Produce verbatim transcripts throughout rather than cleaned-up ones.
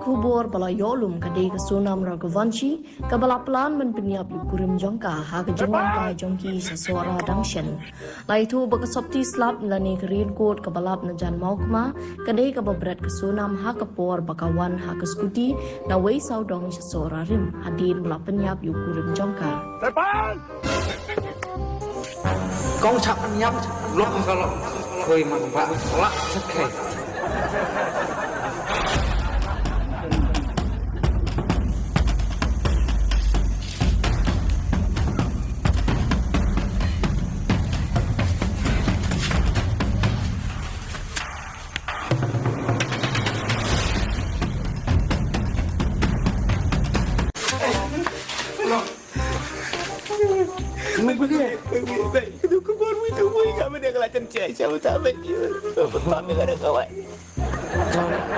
Khubor ba la ïoh lum ka dei ka Sonam Raghuvanshi, kaba la plan ban pynïap ïa u kurim jong ka ha ka jingwan kai jong ki sha Sohra dang shen. La ïathuh ba ka sopti slap lane ka raincoat kaba lap na jan Mawkma, ka dei kaba bret ka Sonam ha ka por ba ka wan ha ka scooty na Wei Sawdong sha Sohra rim, hadien ba la pynïap ïa u kurim jong ka. Kong chap nyap lok ka lok. Hoi man ba lak chak kai.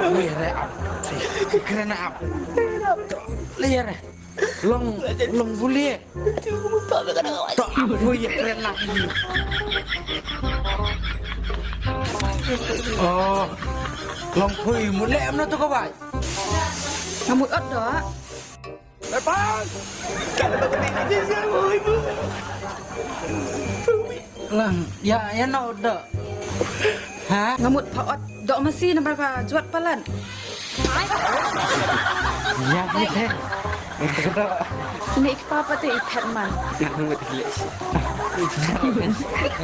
Wei re ap. Kren ap. Ler. Long, long bule. To ap wei kren ap. Oh. Long pui mut leh em na to ka bai. Nga mut ot doh. Lang, ïa, ïa no doh. Ha? Nga mut pha ot doh masi namar ba jwat palat. Ïa, ïa, ïa. Ine i kpa pat te i phet man. Nga mut ïa.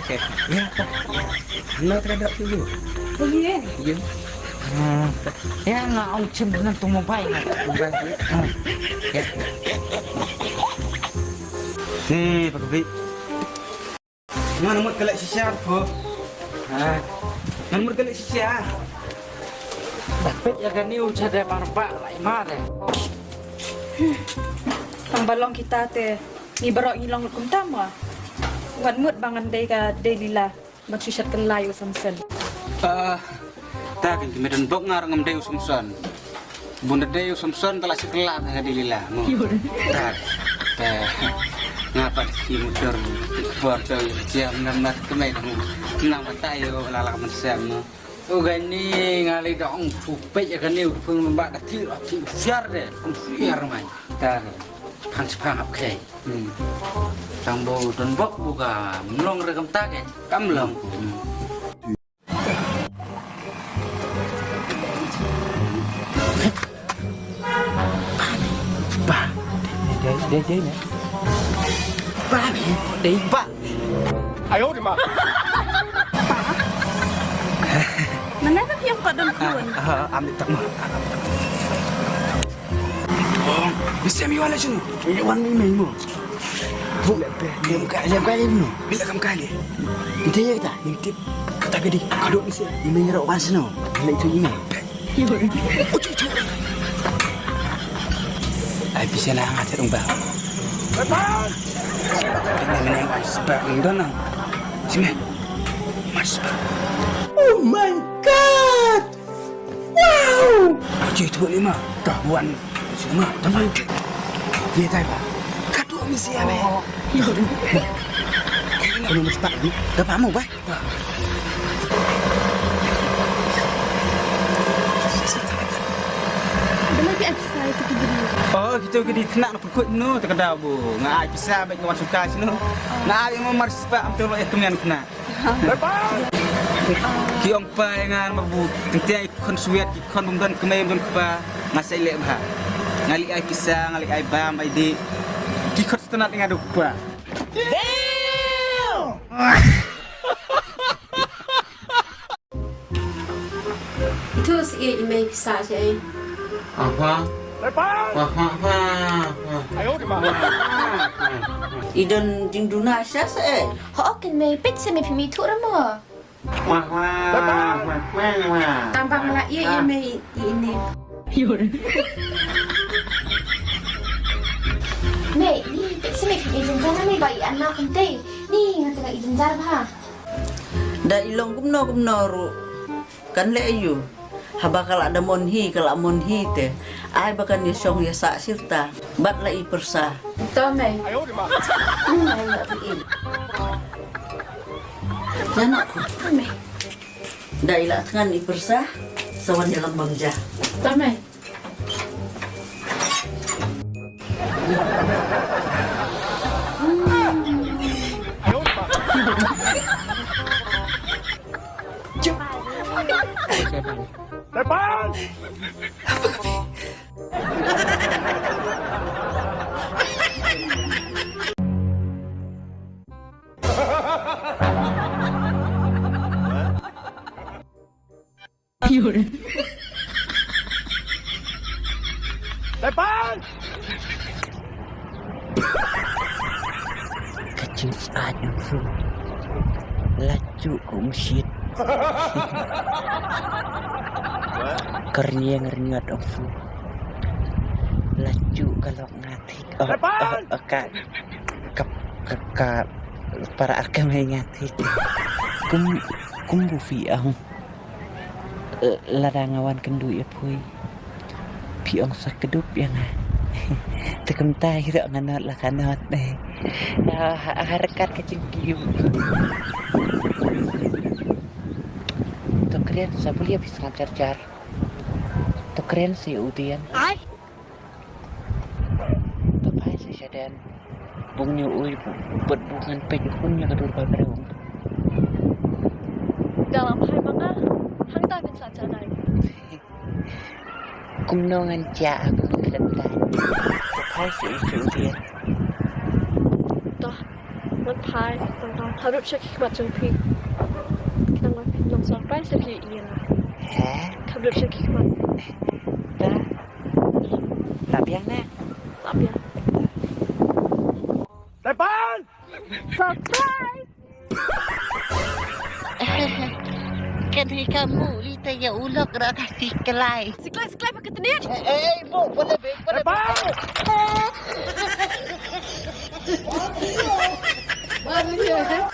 Okay. Ïa. No tra doh tu. Ïa. Ïa. Hmm. Ïa nga ong chim nan tu mobile. Mobile. Hmm. Ïa. Ni, Pak Bi. Ngan mut ka leh shisha ko. Ha. Ngan mut ka leh shisha. Peit ïa kane u chadar marba lai mar. Tang ba long kita te ngi baroh ngi long kumta mo. Wat mut ba ngan dei ka Delila. Ban shu shet kylla ïa u Samson. Ah, ta kynti me don bok nga ruh ngam dei u Samson. Bun da dei u Samson ta la shet kylla ha Delila. Mo. Ta, ta. Nga pat ki mutor. Por to jam nam nat kemai dong. Nang batai ïa u la la man sem no. U gani nga lei dong su peit ïa kane u pung ba da ti ro ti siar de. Siar mai. Ta. Phang si phang hap khei. Hmm. Tang ba u don bok bu ka mlong re kam ta ke. Kam long. Hmm. Ba. Dei, dei, dei, dei. Ba. Dei ba. Ayo, di ma. Mana ka phi ong pat don khun? Ah, ah, am tak ma. Ong, mesti mi wan la sunu. Mi wan mi mai mo. Bu, lem ka, lem ka lem no. Bila kam ka le. Inte ye ta, inte. Kata gedi, kado mesti. Mi mai ro wan sunu. Bila itu ini. Ucu, ucu. Ai pisa na ngat rung ba. Ini mana yang wan sebab ni dona. Sini. Mas. Oh my God. Wow! Aji tu lima. Dah wan. Sima. Teman. Ye tai ba. Kadu misi ya me. Kau nombor sepak ni. Dah paham ba? Bila bi ai pisa itu ke beli. Oh, kita ke di kena nak perkut no, tak ada bu. Ngai pisa baik ngai suka sino. Ngai mau mar sepak am tu lo ya kemian kena. Ki ong pa ïa nga ma bu, teng teng ki khun swiat, ki khun bym don kmie bym don kpa, nga sa leh bha. Nga leh ai pisa, nga leh ai bam, ai dih. Ki khun sngewtynnat ïa nga da u kpa. Itu si i mei pisa si i. Aha. Aha, aha, aha. I don jingduna sha sa eh. Ho kin mei pit sa mei phi mei thu ra mo. Wah, wah, wah, wah, wah. Tang ba nga la ïa i mei i ni. Mei, ni pit sa mei phi mei jingkana mei ba i anna kumte. Ni nga tengah i jingjar bha. Da i long kumno kumno ruh. Kan leh aïu. Haba ka la da mon hi, ka la mon hi te. Ai ba kan ïa shong ïa sah shirta. Bad la i pyrsa. To mei. Ïa na ku. Mei. Da i la thngan i pyrsa. Sa wan ïalam bam ja. To mei. Ka jingsyaid ym fu. La juh ka umshit. Ka ryngieng ryngiot ym fu. La juh ka lok nga thik. Oh, oh, oh, ka, ka, ka, ka para ar ka mei nga thik. Kum, kum bu phi ong. Eh, lada nga wan kynduh ïa phi, phi ong sa kdup ïa nga. Te kumta hi ruh nga nod la ka nod, eh. Ah, ha, ha ryngkat ka jingkiew. To kren sa bun ïa phi sngap jar jar. To kren sa ïa u Dian. Ai. To phai sa sha den. Bun ïa u, u bad bun ngan peit u khun ïa ka dur ba briew. Da la phai ma nga, hangta phin sa janai. Kumno ngan jah ha ka khlem tai. To phai sa u, sa u Dian. To, ngan phai, to, to. Hap rup sha ki khmat jong phi. Khnang ba phin long surprise ïa phi ïa nga. He? Hap rup sha ki khmat. Da. Lap ïa nga. Lap ïa. Tepan! Surprise! Kan hi ka mu li ta ya ulok ra ka siklai. Siklai, siklai pakai tenit. Eh, eh, bu, boleh be, boleh be. Tepan!